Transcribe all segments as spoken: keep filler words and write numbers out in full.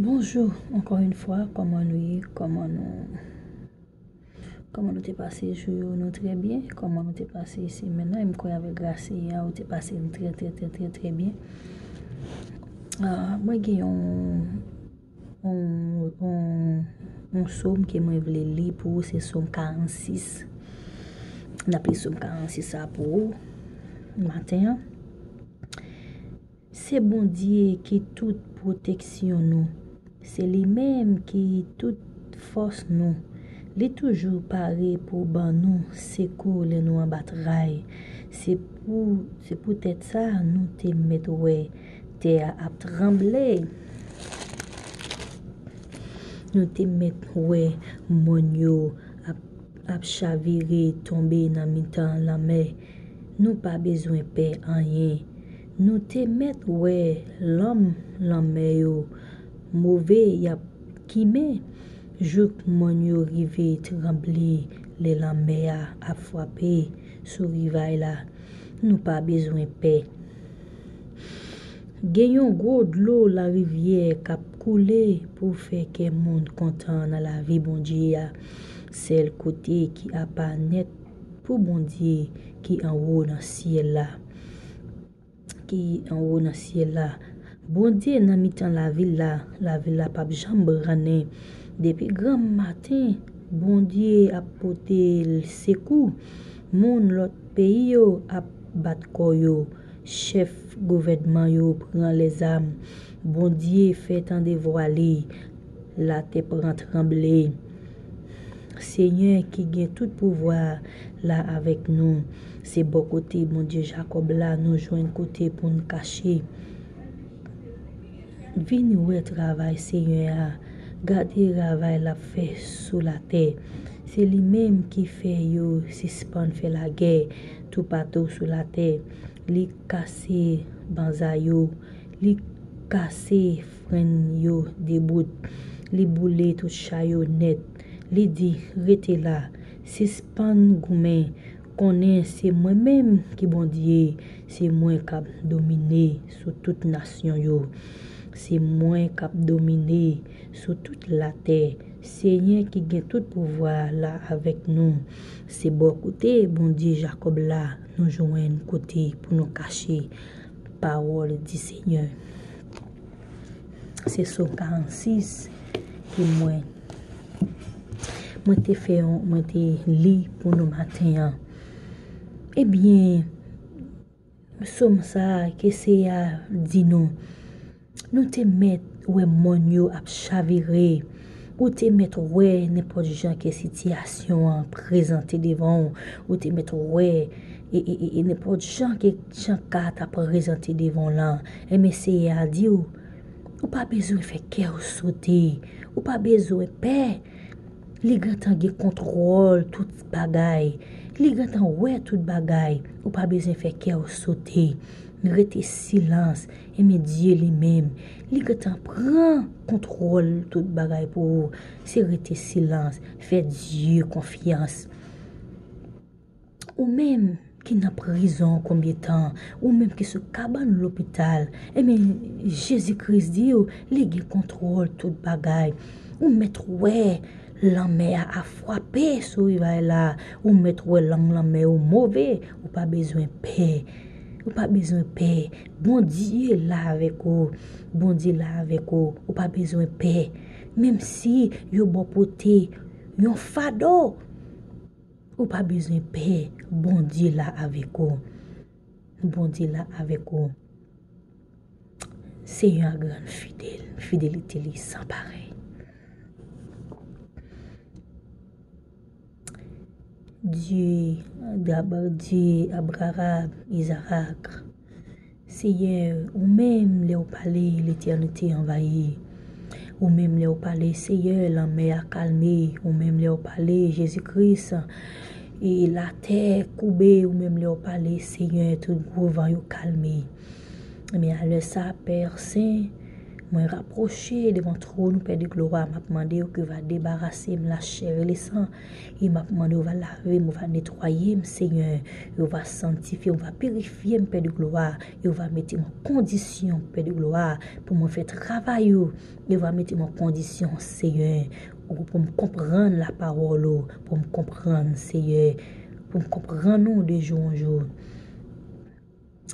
Bonjou, ankò yon fwa, kòman nou ye? Kòman nou, kòman nou te pase jou yo? Nou trè byen. Kòman nou te pase semèn nan? M kwè avèk gras Senyè a, ou te pase l trè, trè, trè, trè, trè byen. Ah, mwen gen yon, yon, yon, yon sòm ke mwen vle li pou ou, se sòm karannsis. N ap li sòm karannsis sa pou ou maten an. Se Bondye ki tout pwoteksyon nou. Se li menm ki tout fòs nou. Li toujou pare pou ban nou sekou lè nou anba tray. Se pou, se poutèt sa nou te mèt wè tè a ap tranble. Nou te mèt wè mòn yo ap, ap chavire tonbe nan mitan lanmè. Nou pa bezwen pè anyen. Nou te mèt wè lanm lanmè yo move, y ap kimen jouk mòn yo rive tranble lè lanmè a ap frape sou rivay la. Nou pa bezwen pè. Gen yon gwo dlo larivyè k ap koule pou fè kè moun kontan nan lavi Bondye a. Sèl kote ki apa nèt pou Bondye ki anwo nan syèl la. Ki anwo nan syèl la. Bondye nan mitan lavil la, lavil la p ap janm brannen. Depi granm maten, Bondye ap pote l sekou. Moun lòt peyi yo ap bat kò yo. Chèf gouvènman yo pran lèzam. Bondye fè tande vwa li. Latè pran tranble. Senyè ki gen tout pouvwa la avèk nou. Se bò kote Bondye Jakòb la nou jwenn kote pou n kache. Vin wè travay Senyè a. Gade travay l ap fè sou latè. Se li menm ki fè yo sispann fè lagè toupatou sou latè. Li kase banza yo. Li kase frenn yo debout. Li boule tout cha yo nèt. Li di, "Rete la, sispann goumen, konnen se mwen menm ki Bondye, se mwen k ap domine sou tout nasyon yo. Se mwen k ap domine sou tout latè. Senyè ki gen tout pouvwa la avèk nou." Se bò kote Bondye Jakòb la nou jwenn kote pou nou kache. Pawòl di Senyè. Se Sòm karannsis ke mwen, mwen te fè yon, mwen te li pou nou maten an. Ebyen, Sòm sa a ke Senyè a di nou, nou te mèt wè mòn yo ap chavire. Ou te mèt wè nenpòt jan ke sitiyasyon an prezante devan w. Ou te mèt wè e, e, e, e nenpòt jan ke jan ka ta prezante devan w lan. Ebyen, Senyè a di w, ou pa bezwen fè kè w sote. Ou pa bezwen pè. Li gentan gen kontwòl tout bagay. Li gentan wè tout bagay. Ou pa bezwen fè kè w sote. Rete silans. Ebyen, Dye li menm, li gentan pran kontwòl tout bagay pou ou. Se rete silans. Fè Dye konfyans. Ou menm ki nan prizon konbyen tan, ou menm ki sou kabann lopital, ebyen, Jezi Kris di w, li gen kontwòl tout bagay. Ou mèt wè lanmè a ap frape sou rivay la, ou mèt wè lang lanmè yo move, ou pa bezwen pè. Ou pa bezwen pè. Bondye la avèk ou. Bondye la avèk ou. Ou pa bezwen pè. Menm si yo ba w pote yon fado, ou pa bezwen pè. Bondye la avèk ou. Bondye la avèk ou. Senyè a grann fidèl, fidelite li san parèy. Dye d'Ab-, Dye Abraram, Izarak, Senyè, ou menm lè w pale, letènite anvayi. Ou menm lè w pale, Senyè, lanmè a kalme. Ou menm lè w pale, Jezi Kris, e latè koube. Ou menm lè w pale, Senyè, tout gwo van yo kalme. Ebyen, alè sa, Pè Sen, Mwen rapwoche devan twòn ou, Pè de glwa, m ap mande w ke w va debarase m lachè e lesan. E m ap mande w va lave m, w va netwaye m, Senyè. E w va sanktifye m, w va pirifye m, Pè de glwa. E w va mete m an kondisyon, Pè de glwa, pou mwen fè travay ou. E w va mete m an kondisyon, Senyè, pou m konprann lapawòl ou, pou m konprann, Senyè, pou m konprann ou de jou an jou.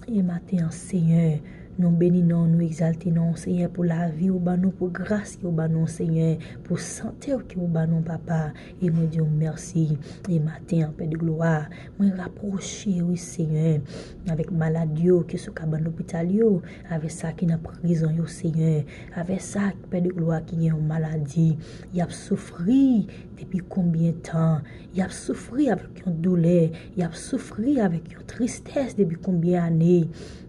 E maten an, Senyè, nou beni non, nou egzalte non, Senyè, pou lavi ou ban nou, pou gras ke ou ban nou, Senyè, pou sante ou ke ou ban nou, Papa. E mwen di w mèsi. E maten an, Pè de glwa, mwen rapwoche, wi, Senyè, avèk malad yo, ke sou kabann lopital yo, avèk sa ki nan prizon yo, Senyè, avèk sa, Pè de glwa, ki gen yon maladi, y ap soufri depi konbyen tan, y ap soufri avèk yon doulè, y ap soufri avèk yon tristès depi konbyen ane.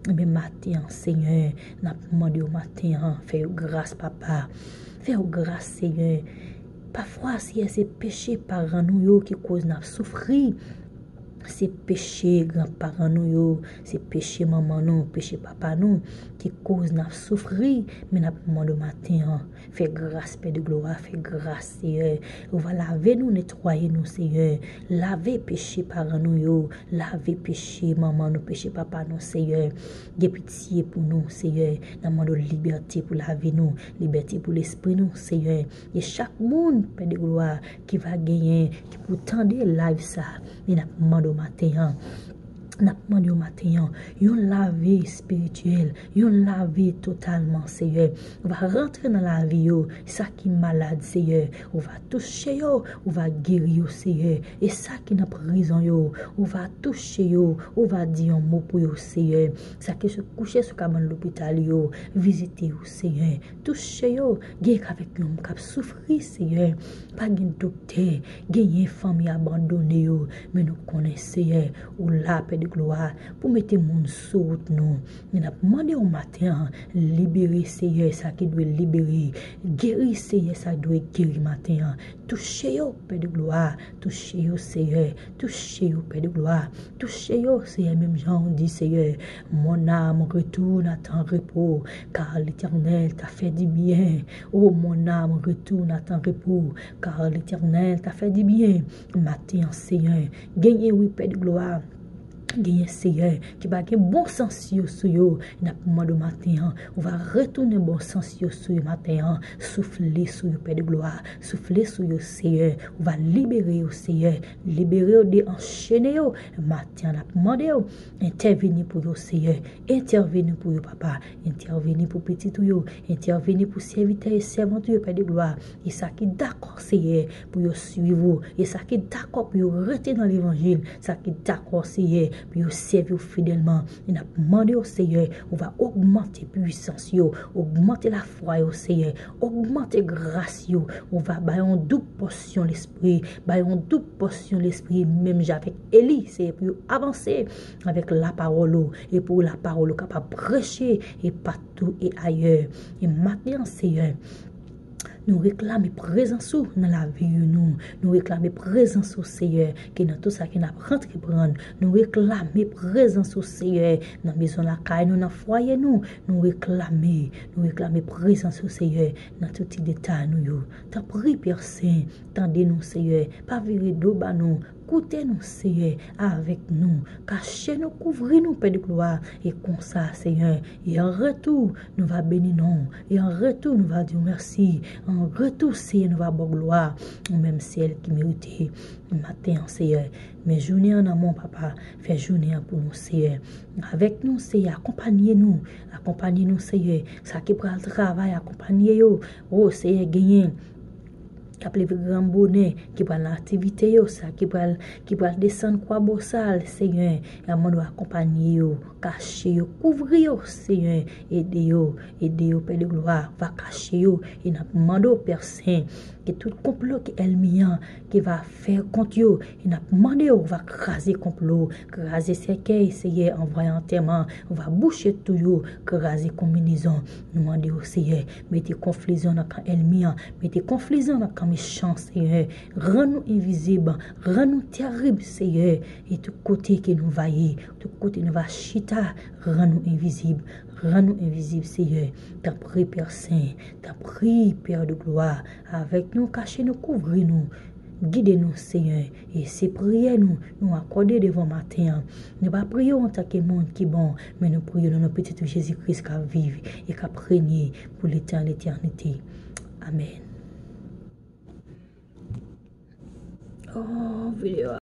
Ebyen, maten an, Senyè, n ap mande w maten an, fè yo gras, Papa. Fè yo gras, Senyè. Pafwa, Senyè, se peche paran nou yo ki koz n ap soufri. Se peche granparan nou yo, se peche manman nou, peche papa nou, ki koz n ap soufri, men n ap mande w maten an, fè gras, Pè de glwa, fè gras, Senyè. Ou va lave nou, netwaye nou, Senyè. Lave peche paran nou yo, lave peche manman nou, peche papa nou, Senyè. Gen pitye pou nou, Senyè. N ap mande w libète pou lavi nou, libète pou lespri nou, Senyè. E chak moun, Pè de glwa, ki va genyen, ki pou tande live sa, e n ap mande w maten an, n ap mande w maten an, yon lave espirityèl, yon lave totalman, Senyè. Ou va rantre nan lavi yo, sa ki malad, Senyè. Ou va touche yo, ou va geri yo, Senyè. E sa ki nan prizon yo, ou va touche yo, ou va di yon mo pou yo, Senyè. Sa ki sou, kouche sou kabann lopital yo, vizite yo, Senyè. Touche yo, gen k avèk yon moun k ap soufri, Senyè. Pa gen doktè, genyen fanmi abandone yo, men nou konnen, Senyè, ou la, Pè de glwa, pou mete moun sou wout nou. E n ap mande w maten an, libere, Senyè, sa ki dwe libere, geri, Senyè, sa ki dwe geri maten an. Touche yo, Pè de glwa, touche yo, Senyè, touche yo, Pè de glwa, touche yo, Senyè, menm jan ou di, Senyè, mon âme retourne à ton repos, car l'Éternel t'a fait du bien. Oh, mon âme retourne à ton repos, car l'Éternel t'a fait du bien. Maten an, Senyè, genyen wi, Pè de glwa. Genyen, Senyè, ki pa gen bon sans yo sou yo. N ap mande w maten an, ou va retounen bon sans yo sou yo maten an. Soufle sou yo, Pè de glwa. Soufle sou yo, Senyè. Ou va libere yo, Senyè. Libere yo de anchene yo. Maten an, n ap mande w, entèvini pou yo, Senyè. Entèvini pou yo, Papa. Entèvini pou pitit ou yo. Entèvini pou sèvitè e sèvant ou yo, Pè de glwa. E sa ki dakò, Senyè, pou yo swiv ou. E sa ki dakò pou yo rete nan levanjil. Sa ki dakò, Senyè, pou yo sèvi w fidèlman. E n ap mande w, Senyè, ou va ogmante pwisans yo, ogmante lafwa yo, Senyè, ogmante gras yo. Ou va bay yon doub pòsyon lespri, bay yon doub pòsyon lespri, menm jan avèk Eli, Senyè, pou yo avanse avèk lapawòl ou, e pou lapawòl ou kapab preche e patou e ayè. E maten an, Senyè, nou reklame prezans ou nan lavi nou. Nou reklame prezans ou, Senyè, ke nan tout sa ke n ap antreprann. Nou reklame prezans ou, Senyè, nan mezon lakay nou, nan fwaye nou. Nou reklame, nou reklame prezans ou, Senyè, nan tout ti detay nou yo. Tanpri, Pè Sen, tande nou, Senyè. Pa vire do ba nou. Koute nou, Senyè, avèk nou. Kache nou, kouvri nou, Pè de glwa. E konsa, Senyè, e an retou, nou va beni non w. E an retou, nou va di w mèsi. An retou, Senyè, nou va ba w glwa. Ou menm sèl ki merite. Maten an, Senyè, men jounen an nan men w, Papa. Fè jounen an pou nou, Senyè. Avèk nou, Senyè, akonpanye nou. Akonpanye nou, Senyè. Sa ki pral travay, akonpanye yo. O, Senyè, genyen k ap leve gran bonè, ki pral nan aktivite yo, sa ki pral, ki pral desann Kwabosal, Senyè, n ap mande w akonpanye yo, kache yo, kouvri yo, Senyè, ede yo, ede yo, Pè de glwa, va kache yo, e n ap mande w, Pè Sen, ke tout konplo ke ènmi an, ki va fè kont yo, e n ap mande w, va kraze konplo, kraze sèkèy, Senyè, anvwaye antèman, va bouche twou yo, kraze konbinezon, nou mande w, Senyè, mete konfizyon nan kan ènmi an, mete konfizyon nan kan mechan, Senyè. Rann nou envizib, rann nou terib, Senyè. E tout kote ke nou va ye, tout kote nou va chita, rann nou envizib, Rann nou envizib, Seyè. Tanpri, Pè Sen. Tanpri, Pè de glwa. Avèk nou, kache nou, kouvri nou. Gide nou, Seyè. E se priyè nou, nou akòde devan maten an. Nou pa priye w antanke moun ki bon, men nou priye w nan non Pitit ou Jezi Kris k ap viv e k ap renye pou letan letènite. Amèn. Oh, videyo a.